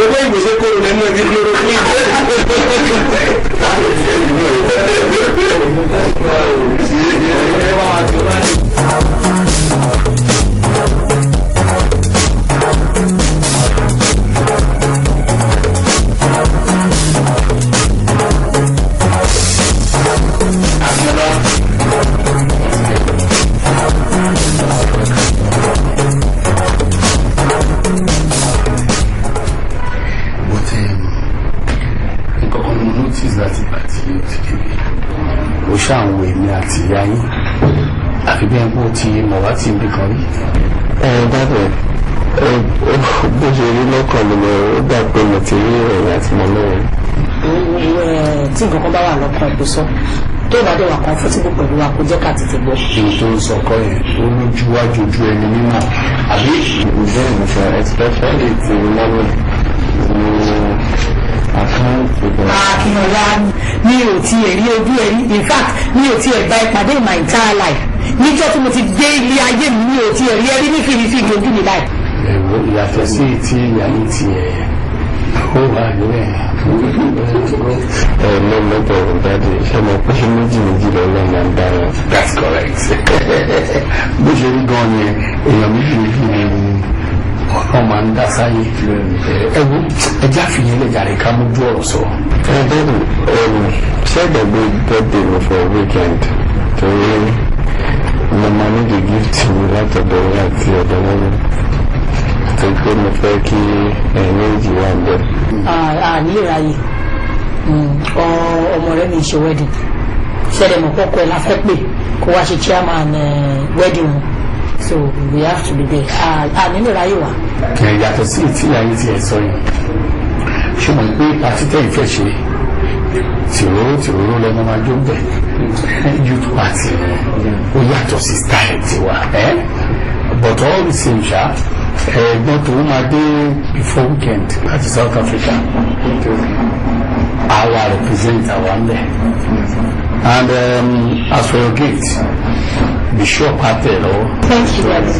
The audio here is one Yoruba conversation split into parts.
Owó ìgbésẹ̀ kóró lẹ́nu ẹbí chloroquine. Nǹkan kan ni mo notice láti ìgbà tí o ti débi o ṣáà ń wo èmi àti ìyá yín àfi bí ẹni pé o ti mọ̀ wá tí ibi kan rí. Ẹ dábẹ̀, bó ṣe rí lọ́kàn mi ni ó dà pé mo ti rí ẹ̀yìn àti mọ́ lọ́wọ́. Tí nǹkan kan bá wà lọ́kàn ẹ̀, kó sọ. Tó bá dé wà comfortable pẹ̀lú wa, kó jẹ́ ká tètè gbọ́. Èyí tó ń sọ kọ́ yẹn, ó lójú wájú ojú ẹni mímọ́, àbí? Bẹ́ẹ̀ ni sir, especially ti mọ́mí ní àkáǹtì bẹ̀rẹ̀. Akínọlá, mi ò tiẹ̀ rí ojú ẹ̀ rí. In fact, mi ò tiẹ̀ gba ìpàdé in my entire life. Níjọ́ tí mo ti dé ilé ayé mi, mi ò tiẹ̀ rí ẹrí ní fìrífìrí ojú mi láì. Ẹ̀wọ̀ ìyàtọ̀ sí tí ìyá yín ti ẹ̀ ó wà lórí ẹ̀. Ẹ no, no problem, Daddy. Ṣé mo pé méjì méjì lọ́nà máa ń dá wọn? That's correct. Bó ṣe rí gan ni, èèyàn méjì méjì ni ọ̀nà máa ń dá sáyé. Ẹ wo, ẹ já fìyẹn lè jàre, ká mójú ọ̀rọ̀ sọ. Ẹ Daddy, ṣé ìgbàgbé birthday mi for weekend, torí mo máa ní the gift mi látọ̀dọ̀ yín àti ọ̀dọ̀ mọ́mí, àti pé mo fẹ́ kí ẹ̀yin méjì wà bẹ́ẹ̀. À ní ìráyè. Ọmọ rẹ mi ń ṣe wedding, ṣẹlẹ̀ mọ̀ kọ́kọ́ ẹ̀ la fẹ́ pè kó wá ṣe chairman wedding wọn, so we have to be there. À nínú ìráyè wa. Ẹ yàtọ̀ sí tí ìyá yín ti ẹ̀ sọ yẹn, ṣé mo pé party tẹ́yìn fẹ́ ṣe, tìróró tìróró lẹ́nu máa jó bẹ̀, youth party ó yàtọ̀ sí style tiwa ẹ́. But all the same ṣá, ẹ̀gbọ́n tòun máa dé before weekend láti South Africa, àwa represent àwa ń bẹ̀. And as for your gift, be sure pàtẹ́ lọ́wọ́. Thank you, Daddy.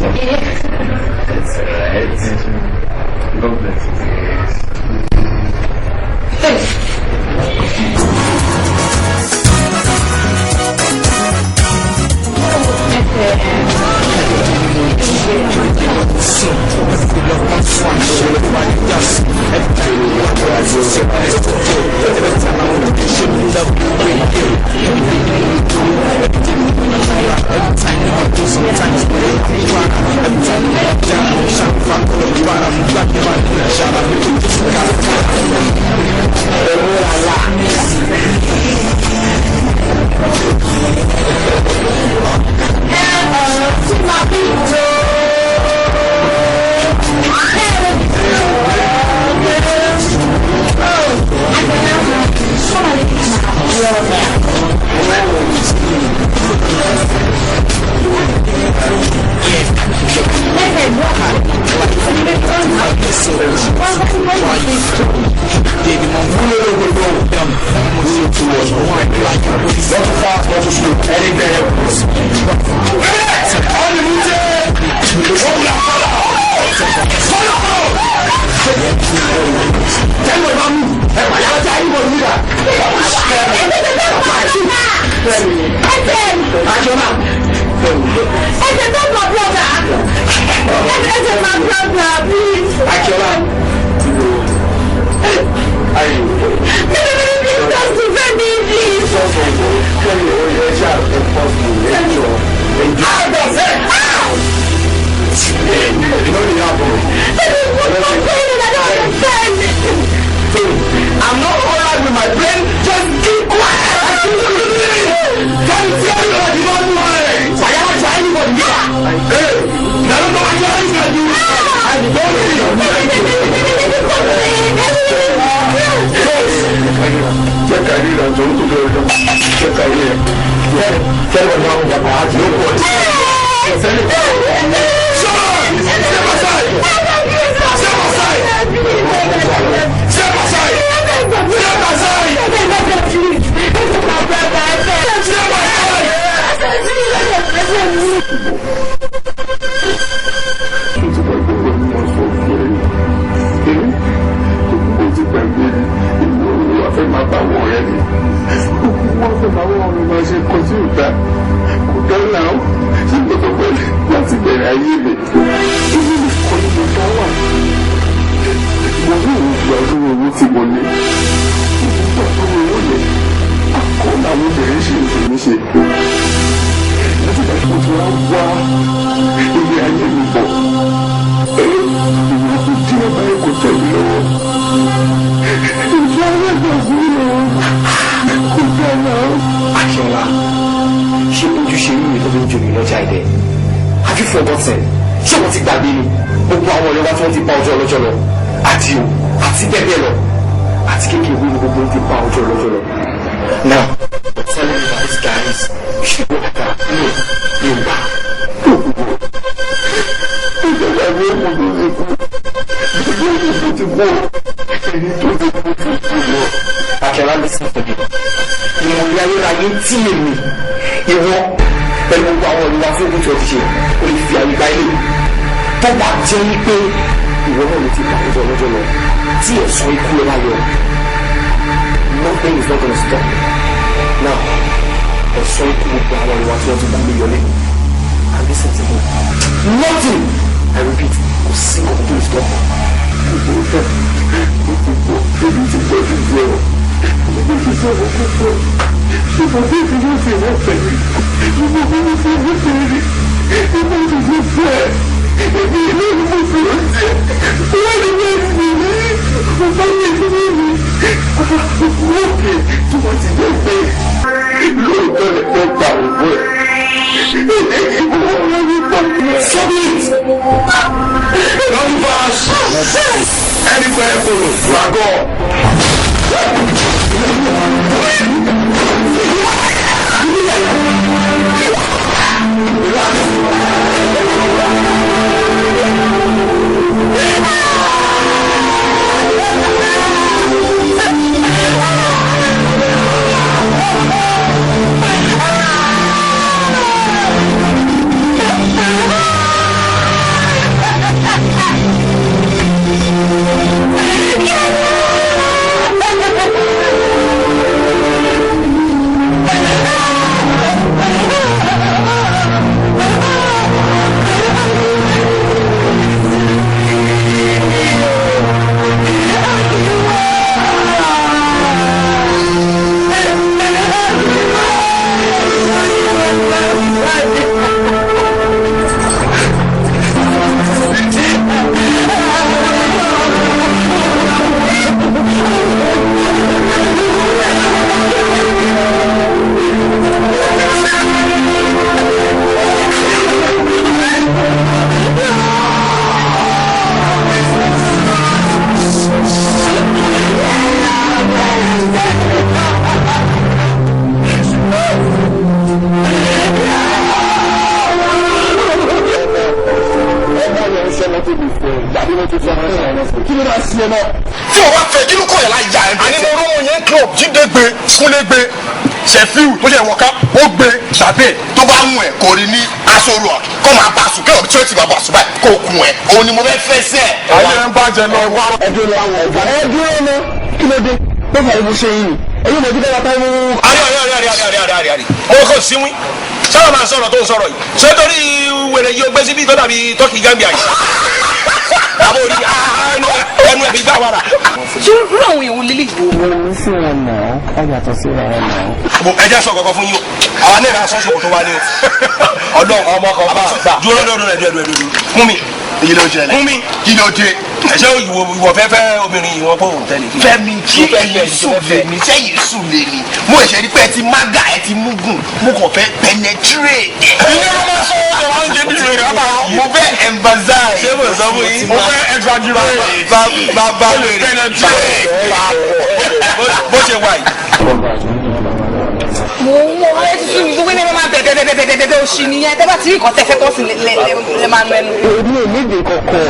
That's alright. God bless you. Thanks. Eze, that's my brother. Eze, my brother, please. Akiola. Please, just defend me, please. Ah! What's going on? I don't understand. I'm not alright with my brain. Just keep quiet. Can you tell me what you don't know? I am trying to here. Hey, I don't know what you are doing. I don't Jẹ́ ká rí ìrìnàjò tó bẹ̀rẹ̀ lọ. Jẹ́ ká rí ẹ̀. Jẹ́ ká rí ìrìnàjò tó bẹ̀rẹ̀ lọ. Step aside! Step aside! Step aside! Step aside! Step aside! Ṣé ti gbàgbé pé mo sọ fún ẹ? Tó bá wọ ọ̀rẹ́ mi. Wọ́n fẹ́ máa wọ́n mi máa ṣe nǹkan tí ò dáa. Kò dá náà. Ṣé gbogbo pẹ̀lú láti bẹ̀rẹ̀ ayé mi? Ilé nìkan ni mo dá wà. Mo ní òun gba ọdún owó tí mo ní. Mo gba ọdún owó yẹn. Akọ́ làwọn obìnrin ṣe ń fi mí ṣe. Láti ìgbà tí mo ti wá wá ilé ayé mi bọ̀. Ìwà kò díẹ̀ báyìí kò tẹ̀ mí lọ́wọ́. Ìjọ ayé gbà sí mi o. Kò dá náà. Akínọlá, ṣé ojú ṣe rí mi tó fi ń joyè lọ́jà ẹ̀dẹ̀? Have you forgotten? Ṣé wọ́n ti gbàgbé ni? Gbogbo àwọn ọ̀rẹ́ wa tí wọ́n ti bá ọjọ́ ọlọ́jọ́ lọ. Àti o, àti bẹ́ẹ̀ bẹ́ẹ̀ lọ. Àti kékeré ni gbogbo ti bá ọjọ́ ọlọ́jọ́ lọ. Now, you're telling me that these guys, you should go like that. No, Yorùbá. Ìjọba mi ò mọ̀ lórí ikú. Ìjọba mi ti kú. Èyí tó ti kú ti kú lọ. Akínọlá, listen to me. Ìmọ̀lẹ́ ayérayé tí èmi, ìwọ, pẹ̀lú gbogbo àwọn ìwà fún òkú tí wọ́n ti ṣe, ó lè fi àyè gba ilé. Tó bá jẹ́ wípé ìwọ náà ló ti bá ọjọ́ ọlọ́jọ́ lọ, tí ẹ̀sùn ikú ẹ bá yọ, nothing is not gonna stop me. Now, ẹ̀sùn ikú gbogbo àwọn ìwà tí wọ́n ti gbà mí yọlé. And listen to me. Nothing, I repeat, kò sí nǹkan tó lè stop me. Mo ti gbọ́, èmi ti gbọ́ ti gbọ́. Mo ti sọ fún púpọ̀. Ṣùgbọ́n bí èmi yóò fi wọ́n fẹ́ mi, ṣùgbọ́n bí mo fi wọ́n fẹ́ mi, èmi ò ti fẹ́. Èmi ilé ni mo fi wọ́n jẹ. Wọ́n ní wọ́n ti ní. Mo bá yẹ kí wọ́n ní. Wọ́n kì tí wọ́n ti jẹ́ pé lóòótọ́ lè fẹ́ gba òwò ẹ̀. Ìwọ́n ní pọ̀ Stop it! Numbers! Anywhere follow, Rago. Kí ló máa ṣe náà? Tí o bá fẹ́, kí ló kọ̀ yẹn láyà ẹ̀? Àní mo rọ́mọ yẹn club, Jíde gbé, Kúnlé gbé, Ṣẹ̀fíù tó ṣe wọ̀ká ó gbé tàbí tó bá mú ẹ̀ kò rí ní aṣọ rọ̀ kó máa bá sùn kéwòn tí ó ti máa bá sùn báyìí kó kun ẹ̀, òun ni mo fẹ́ fẹ́ sẹ́. Ayé ń bàjẹ́ lọ wá. Ẹ dúró lọ, ẹ dúró lọ, kí ló dé? Tó fà ìbò ṣe yìí. Èyí mo ti fẹ́ wá táwọn. Àrí àrí àrí àrí àrí àrí àrí àrí, mo kò síwín sábà máa sọ̀rọ̀ tó ń sọ̀rọ̀ yìí. Ṣé torí wèrè yìí ó gbé síbí tó dàbí tọ́kì Gambia yìí? Àbò orí ẹnu ẹ̀mí gbà wàrà. Ṣé irú àwọn èèyàn lílì yìí? Mo ní sí wọn náà, ọ yàtọ̀ sí wọn náà. Mo ẹ jẹ́ sọ kankan fún yín o, àwa náà ra sọ́ọ̀ṣì tó wá ní o. Ọlọ́run ọmọ kan bá gbà. Dúró lọ́dọ̀ rẹ̀, dúró dúró dúró. Fún mi. Èyí ló ṣẹlẹ̀. Fún mi. Kí ló dé? Ṣé ìwọ fẹ́ fẹ́ obìnrin ìwọ kò tẹ́lẹ̀? Fẹ́mi, kí ẹ̀yin sùn lè ní, sẹ́yìn sùn lè ní. Mo ẹ̀ṣẹ̀ rí pé ẹ ti mága, ẹ ti múgùn, mo kàn fẹ́ penetrate. Ilé ló máa sọ ọ́ àwọn oúnjẹ bí rẹ̀ rábà. Mo fẹ́ emphasize. Ṣé mo sọ fún yín? Mo fẹ́ exaggerate. Bàbá rẹ̀ Penetrate. Bó ṣe wà yìí. Mo ń wọ ẹ ti sún mi, gbogbo ẹni máa bẹ̀ bẹ̀ bẹ̀ bẹ̀ bẹ̀ bẹ̀ òṣì nìyẹn. Tẹ́ bá ti rí nǹkan tẹ́ fẹ́ tọ́ sí lẹ máa nu ẹnu. Èmi ò nídìí kankan.